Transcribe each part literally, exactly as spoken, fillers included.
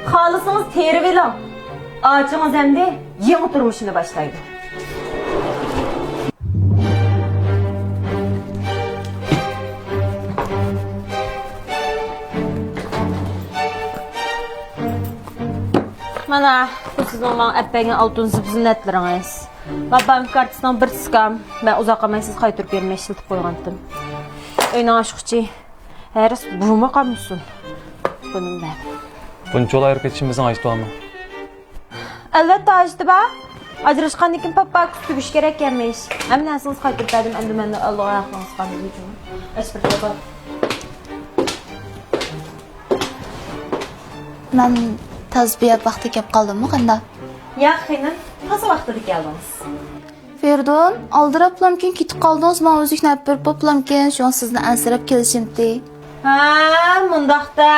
خالىسىڭىز تېرىۋېلىڭ. ئاچىڭىز ئەمدى يېڭى تۇرمۇشىنى باشلايدۇ. مانا، بۇ سىزنىڭ ماڭا ئەپ بەرگەن ئالتۇن زىبۇ زىننەتلىرىڭىز. ۋە بانكا كارتىسىنىڭ بىر سىكام. مەن ئۇزاق قالماي سىزگە قايتۇرۇپ بېرىمەن، ئىشلىتىپ قويغانتىم. ئۆينىڭ ئاچقۇچى. ھەرىس بۇمۇ قالمىسۇن. بۇنىمۇ بەر. بۇنچىۋالا ئايرىپ كېتىشىمىزنىڭ ھاجىتى بارمۇ؟ ئەلۋەتتە ھاجىتى بار. ئاجراشقاندىن كېيىن پاپا تۈگىشى كېرەك ئەمىش. ھەممە نەرسىڭىزنى قايتۇرۇپ بەردىم، ئەمدى مەندىن ئالىدىغان ھەققىڭىز قالمىدى. ئەسپىرتى بار. مەن تازا بىئەپ ۋاقتىدا كەپ قالدىممۇ قانداق؟ ياق خېنىم، تازا ۋاقتىدا كەلدىڭىز. فېرىدۇن، ئالدىراپلامكىن كېتىپ قالدىڭىز، ماڭا ئۈزۈكنى ئەپ بېرىپ بوپلامكىن، شۇڭا سىزنى ئەنسىرەپ كېلىشىمتى. ھە، مۇنداقتا.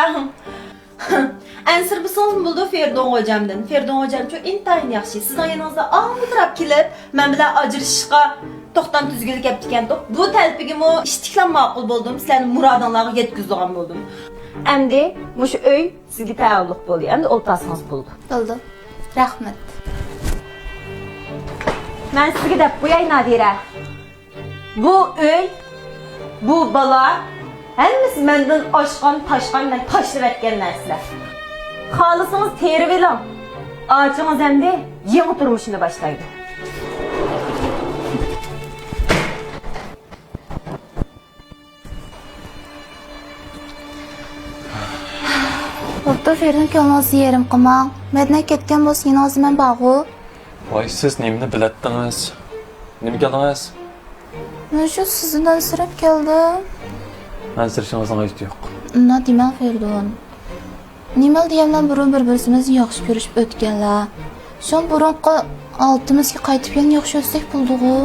ئەنسىرىمىسىڭىزمۇ بولىدۇ فېرىدۇن غوجامدىن. فېرىدۇن غوجامچۇ ئىنتايىن ياخشى. سىزنىڭ يېنىڭىزدا ئالدىراپ كېلىپ، مەن بىلەن ئاجرىشىشقا توختام تۈزگىلى كەپتىكەنتۇق. بۇ تەلىپىگىمۇ ئىتتىكلا ماقۇل بولدۇم. سىلەرنىڭ مۇرادىڭلارغا يەتكۈزىدىغان بولدۇم. ئەمدى مۇشۇ ئۆي سىزگە تەۋەللۇق بولدى. ئەمدى ئولتۇرسىڭىز بولىدۇ. بولدى. رەھمەت. مەن سىزگە دەپ قوياي، نادىرە. بۇ ئۆي، بۇ بالا، ھەممىسى مەندىن ئاشقان، تاشقان، مەن تاشلىۋەتكەن نەرسىلەر. خالىسىڭىز تېرىۋېلىڭ. ئاچىڭىز ئەمدى يېڭى تۇرمۇشىنى باشلايدۇ. بوپتۇ، فېرىدۇن، كۆڭلىڭىزنى يېرىم قىلماڭ. مەدىنە كەتكەن بولسا، يېنىڭىزدا مەن بارغۇ. ۋاي، سىز نېمىنى بىلەتتىڭىز؟ نېمە كەلدىڭىز؟ مەن شۇ سىزدىن ئەنسىرەپ كەلدىم. ئەنسىرىشىڭىزنىڭ ھاجىتى يوق. ئۇنداق دېمەڭ، فېرىدۇن. نېمىلا دېگەنلەر بۇرۇن بىر-بىرىمىزنى ياخشى كۆرۈشۈپ ئۆتكەنلەر. شۇڭا بۇرۇنقى ھالىتىمىزگە قايتىپ يەنە ياخشى ئۆتسەك بولىدىغۇ.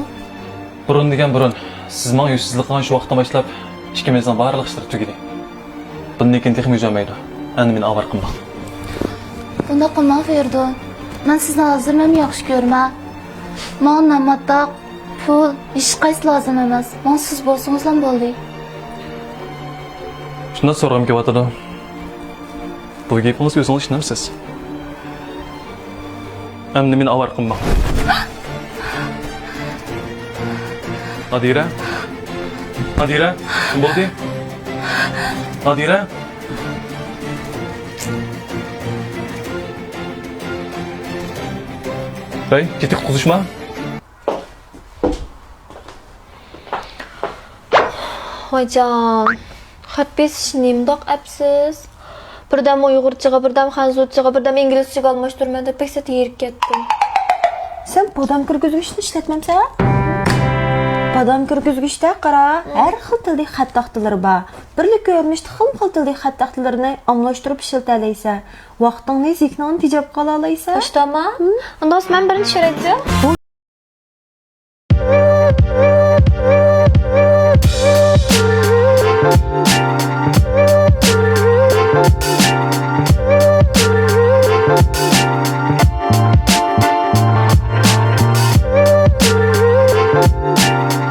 بۇرۇن دېگەن بۇرۇن. سىز ماڭا يۈزسىزلىك قىلغان شۇ ۋاقىتتىن باشلاپ ئىككىمىزنىڭ بارلىق ئىشلىرى تۈگىدى. بۇندىن كېيىن تېخىمۇ يۈزۈلمەيدۇ. ئەمدى مېنى ئاۋارە قىلماڭ. بۇنداق قىلماڭ، فېرىدۇن. مەن سىزنى ھازىرمۇ ياخشى كۆرىمەن. ماڭا ناماتاق، پۇل، ھېچقايسى لازىم ئەمەس. ماڭا سىز بولسىڭىزلا بولدى. شۇنداق سورىغۇم كېلىۋاتىدۇ. بۇ گېپىڭىزگە ئۆزىڭىز ئىشىنەمسىز؟ ئەمدى مېنى ئاۋارە قىلماڭ. نادىرە؟ نادىرە؟ نېمە بولدى؟ نادىرە؟ ھەي، كېتىپ قۇتقۇزۇشما. ۋايجان، خەت بېسىش نېمىنداق ئەپسىز؟ بىردەم ئۇيغۇرچىغا، بىردەم خەنزۇچىغا، بىردەم ئىنگلىزچىگە ئالماشتۇرىمەن دەپ بەك سەت ھېرىپ كەتتىم. سەن بادام كىرگۈزگۈچنى ئىشلەتمەمسەن؟ بادام كىرگۈزگۈچتە قارا، ھەر خىل تىلدىكى خەت تاختىلىرى بار. بىرلا كۆرۈنۈشتە خىلمۇ خىل تىلدىكى خەت تاختىلىرىنى ئالماشتۇرۇپ ئىشلىتەلەيسەن. ۋاقتىڭنى، زېھنىڭنى تېجەپ قالالايسەن. ئۇنداقتا مەن بىرىنچى شەرەتچە.